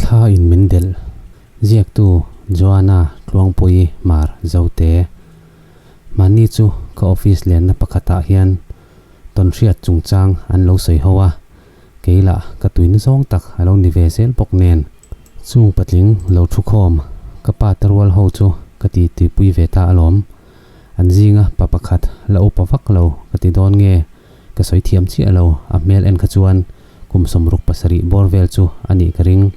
Thla in min delh. Ziaktu Joanna Tluangpuii Mar Zote. Mahni chu ka office lenna pakhatah hian tawnhriat chungchang an lo sawi ho a, kei lah ka tuina zawng tak a lo ni ve zel bawk nen. Chung patling lo thu khawm ka pa te rual ho chu ka ti tuipui ve ta alawm. An zinga pa pakhat la upa vak lo ka ti dawn nge ka sawi thiam chiah lo, a hmel en kha chuan kum 67 bawr vel chu a nih ka ring.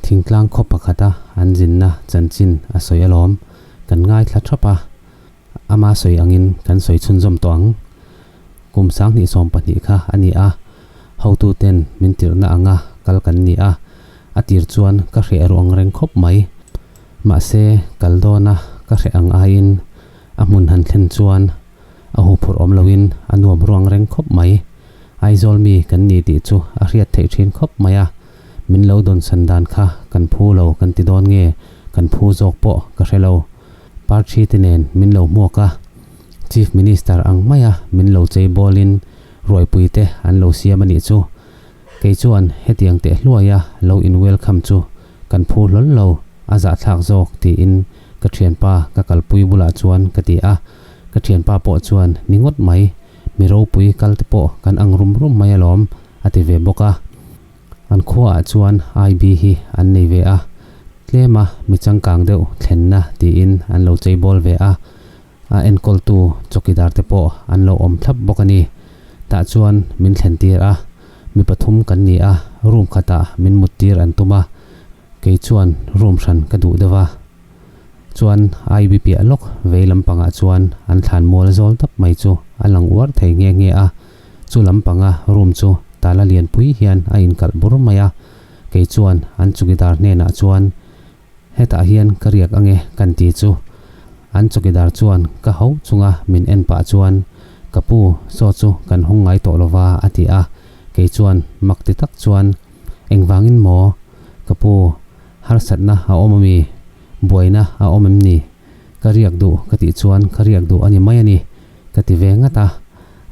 Thingtlang khaw pakhata an zinna chanchin a sawi alawm, kan ngaithla thap a, ama sawi angin kan sawi chhunzawm tawh ang. Kum 2020 kha a ni a, hotuten min tirhna anga kal kan ni a, a tir chuan ka hreh ruang reng khawp mai. Mahse, kal dawna ka hreh ang aiin a hmun han thlen chuan a huphurh awm loin a nuam ruang reng khawp mai. Aizawl mi kan ni tih chu a hriat theih thin khawp mai a, min lo dawnsan dan kha kan phu lo kan ti dawn nge kan phu zawk pawh ka hre lo. Parthi te nen min lo hmuak a, Chief Minister ang maia min lo chei bawlin ruaipui te an lo siam a nih chu. Kei chuan hetiang teh hluaia lo in welcome chu kan phu hlawl lo, a zahthlak zawk tiin ka thianpa ka kalpui bulah chuan ka ti a, ka thianpa pawh chuan ni ngawt mai, mi ropui kal te pawh kan ang rum rum mai alawm a ti ve bawk a. An khuaah chuan IB hi an nei ve a, tlema mi changkang deuh thlenna tiin an lo chei bawl ve a, a enkawltu chawkidar te pawh an lo awm thlap bawk a ni. Tah chuan min thlen tir a, mi pathum kan ni a, room khatah min mut tir an tum a, kei chuan room hran ka duh deuh a. Chuan IB piah lawk vei lampangah chuan an thlan mual zawl tap mai chu a lang uar thei nghe nghe a, chu lampanga room chu tala lianpui hian a inkalh bur mai a, kei chuan an chawkidar hnenah chuan Hetah hian ka riak ange kan ti chu. An chawkidar chuan ka ho chunga min en pah chuan Ka pu, saw chu kan hawng ngai tawh lova a ti a, kei chuan mak ti tak chuan Engvangin maw? Ka pu, harsatna a awm ami? Buaina a awm em ni? Ka riak duh ka tih chuan ka riak duh a ni mai a ni ka ti ve ngat a.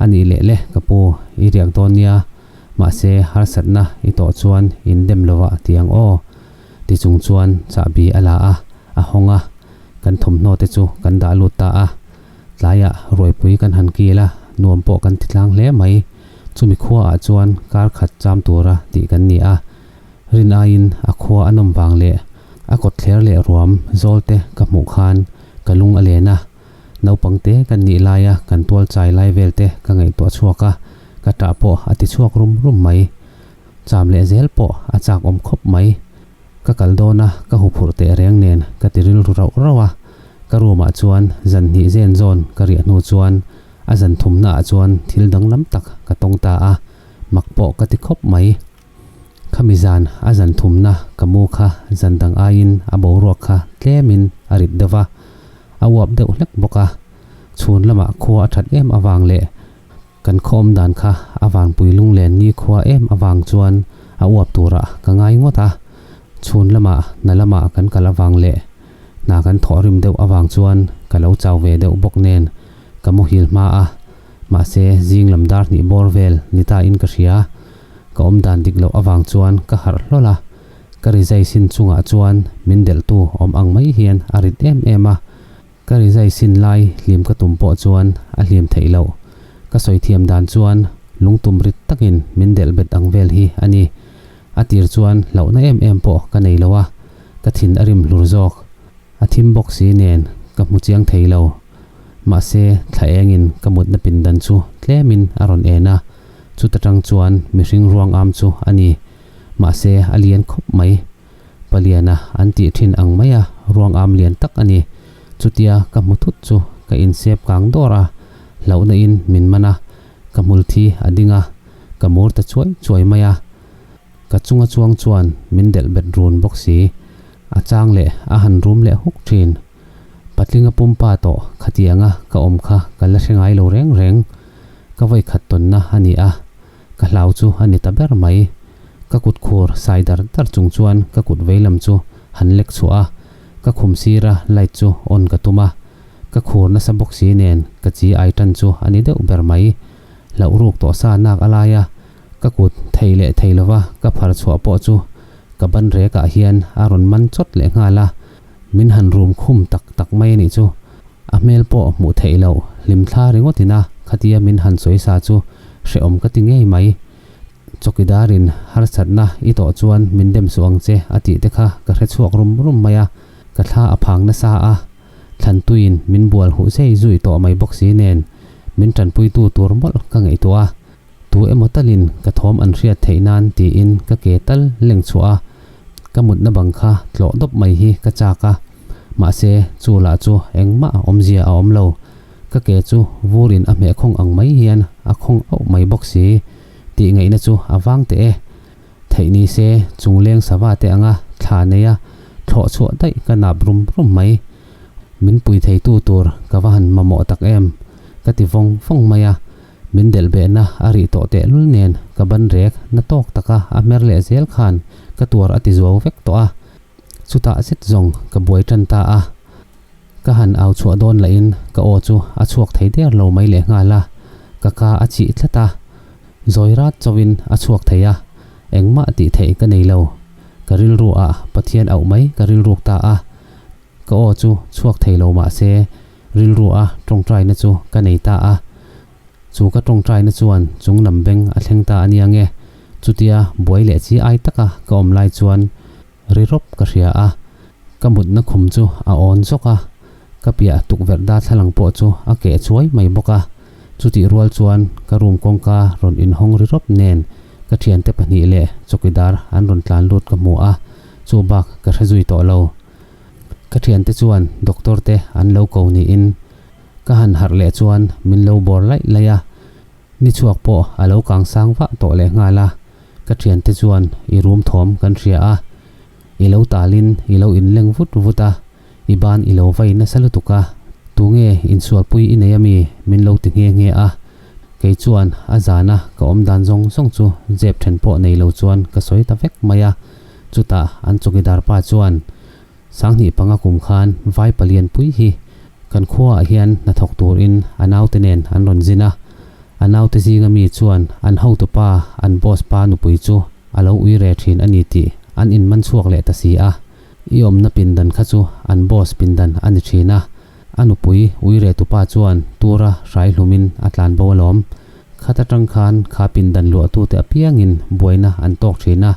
A nih leh le ka pu, i riak dawn nia, mahse harsatna i tawh chuan in dem lovah ti ang aw. Ti chung chuan chahbi a la a, a hawng a, kan thawmhnaw te chu kan dah lut ta a. Tlaiah ruaipui kan han kil a, nuam pawh kan ti tlang hle mai. Chumi khuaah chuan kar khat cham tura tih kan ni a. Rin aiin a khua a nawm vang leh a kawt thler leh ruam zawl te ka hmuh khan ka lung a len a. Naupang te kan nih laia kan tual chai lai vel te ka ngaihtuah chhuak a, ka ṭah pawh a ti chhuak rum rum mai. Cham leh zel pawh a chak awm khawp mai. Ka kal dawn a, ka huphurh teh reng nen ka ti rilru rauh rauh a. Ka room ah chuan zan hnih zen zawn ka riah hnu chuan a zan thumna ah chuan thil danglam tak ka tawng ta a, mak pawh ka ti khawp mai. Khami zan a zan thumna ka mu kha zan dang aiin a boruak kha tlemin a rit deuh va, a uap deuh hlek bawk a. Chhun lamah khua a that em avang leh Kan khawm dan kha a vanpui lunglen ni khua em avang chuan a uap turah ka ngai ngawt a, chhun lamah hna lamah kan kal avang leh hna kan thawhrim deuh avang chuan ka lo chau ve deuh bawk nen ka muhil hma a, mahse zing lam dar hnih bawr vel ni ta in ka hria, ka awm dan dik loh avang chuan ka harh hlawl a, ka rizai sin chungah chuan min delhtu awm ang mai hian a rit em em a. Ka rizai sin lai hlim ka tum pawh chuan a hlim theih loh. Ka sawi thiam dan chuan lungtum rit takin min delh bet ang vel hi a ni. A tir chuan hlauhna em em pawh ka nei lo a, ka thin a rim hlur zawk. A thim bawk si nen ka hmu chiang thei lo. Mahse, thla engin ka mutna pindan chu tlemin a rawn en a, chuta tang chuan mihring ruang am chu a ni. Mahse, a lian khawp mai. Paliana an tih thin ang mai a, ruang am lian tak a ni. Chutia ka hmu thut chu ka insep kang dawr a, hlauhna in min man a, ka hmul thi a ding a, ka mur ta chuai chuai mai a. Ka chunga chuang chuan min delh bet run bawk si, a chang leh a han rum leh huk thin. Patlinga pumpa tawh khatianga ka awm kha ka la hre ngai lo reng reng. Ka vawikhat tawnna a ni a, Ka hlau chu a ni ta ber mai. Ka kut khur sai dar dar chung chuan ka kut veilam chu han lek chhuah a, ka khum sira light chu on ka tum a. Ka khur nasa bawk si nen ka chi ai tan chu a ni deuh ber mai. Hlauh ruk tawh sa nak a lai a, ka kut thei leh thei lova ka phar chhuah pawh chu. Ka ban rekah hian a rawn man chawt leh nghal a, min han rum khum tak tak mai a nih chu. A hmel pawh hmuh theih loh hlim thla ringawt ina khatia min han sawi sa chu hrehawm ka ti ngei mai. Chawkidarin harsatna i tawh chuan min dem suh ang che a tih te kha ka hre chhuak rum rum mai a, ka thla a phang nasa a, thlantuiin min bual huh zei zui tawh mai bawk si nen min tanpuitu tur mawlh ka ngaihtuah a. Tu emaw talin ka thawm an hriat theih nan tiin ka ke tal leng chhuah a, ka mutna bang kha tlawh dawp mai hi ka chak a, mahse chu lah chu engmah awmzia a awm lo. Ka ke chu vurin a hmeh khawng ang mai hian a khawng auh mai bawk si. Tih ngaihna chu a vang teh e. Theih ni se chung leng sava te anga thla neia thlawh chhuah daih ka nap rum rum mai. Min pui theitu tur ka va han mamawh tak em? Ka ti vawng vawng mai a. Min delh behna a rih tawh tehlul nen ka ban rek na tawk taka a hmer leh zel khan ka tuar a ti zuau vek tawh a, chutah zet zawng ka buai tan ta a. Ka han au chhuah dawn lahin ka aw chu a chhuak thei der lo mai leh nghal a, ka ka a chih tlat a, zawi rat chauhin a chhuak thei a, engmah tih theih ka nei lo. Ka rilru ah Pathian auh mai ka rilruk ta a, Ka aw chu chhuak thei lo mah se rilru a tawngtaina chu ka nei ta a. Chu ka tawngtaina chuan chung lam beng a thleng ta a nia nge. Chutia buai leh chi ai taka ka awm lai chuan ri rawp ka hria a. Ka mutna khum chu a awn zawk a. Ka piah tukverh darthlalang pawh chu a keh chuai mai bawk a. Chutih rual chuan ka room kawngka rawn inhawng ri rawp nen ka thiante pahnih leh chawkidar an rawn tlan lut ka hmu a. Chu bak ka hre zui tawh lo. Ka thiante chuan doctor te an lo ko niin ka han harh leh chuan min lo bawr laih laih a, ni chhuak pawh a lo kang sang vah tawh leh nghal a, ka thiante chuan i room thawm kan hria a, i lo talin i lo inleng vut vut a, i ban i lo vai nasa lutuk a, tunge insualpui i nei ami min lo ti nghe nghe a, kei chuan a zana ka awm dan zawng zawng chu zep then pawh nei lo chuan ka sawi ta vek mai a. Chutah an chawkidar pa chuan, Sanghnih panga kum khan vai palian pui hi kan khuaah hian hnathawk turin a naute nen an rawn zin a. A naute zinga mi chuan an hotupa, an boss pa nupui chu a lo ui re thin a ni tih an inman chhuak leh ta si a. I awmna pindan kha chu an boss pindan a ni thin a. A nupui ui re tupa chuan tura hrai hlumin a tlan bo alawm. Khat atang khan kha pindan luahtute apiangin buaina an tawk thin a.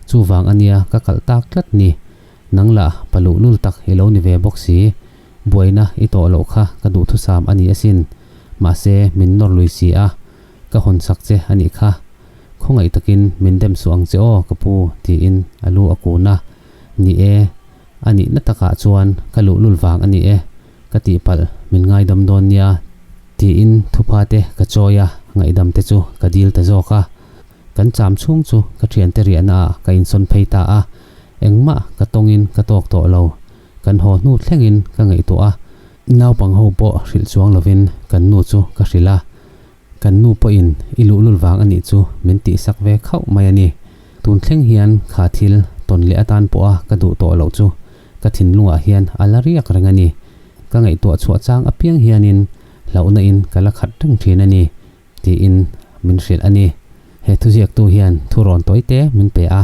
Chuvang a nia ka kalh tak tlat ni. Nang lah pa luhlul tak i lo ni ve bawk si. Buaina i tawh loh kha ka duhthusam a ni asin. Mahse min nawr lui si a, ka hawn sak che a nih kha. Khawngaih takin min dem suh ang che aw ka pu tiin a lu a kun a. Ni e, a nihna takah chuan ka luhlul vang a ni e, ka tihpalh min ngaidam dawn nia tiin thupha te ka chawi a, ngaihdam te chu ka dil ta zawk a. Kan cham chhung chu ka thiante riahna ah ka insawn phei ta a, engmah ka tawngin ka tawk tawh lo. Kan haw hnu thlengin ka ngaihtuah a, naupang ho pawh hrilh chuang lovin kan nu chu ka hrilh a, kan nu pawhin i luhlul vang a nih chu min tihsak ve khauh mai a ni. Tun thleng hian kha thil tawn leh atan pawha ka duh tawh loh chu ka thinlungah hian a la riak reng a ni. Ka ngaihtuah chhuah chang apiang hianin hlauhna in ka la khat reng thin a ni. Tiin min hrilh a ni. He thuziaktu hian thurawn tawi te min pe a,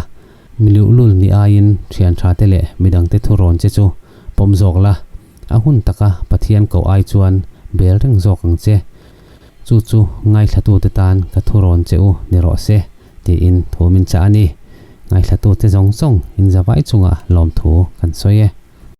mi luhlul ni aiin thian tha te leh midangte thurawn che chu pawm zawk la, a hun taka Pathian koh ai chuan bel reng zawk ang che. Chu chu ngaithlatute tan ka thurawn che u ni rawh se, tiin thu min chah a ni. Ngaithlatute zawng zawng inzavai chungah lawmthu kan sawi e.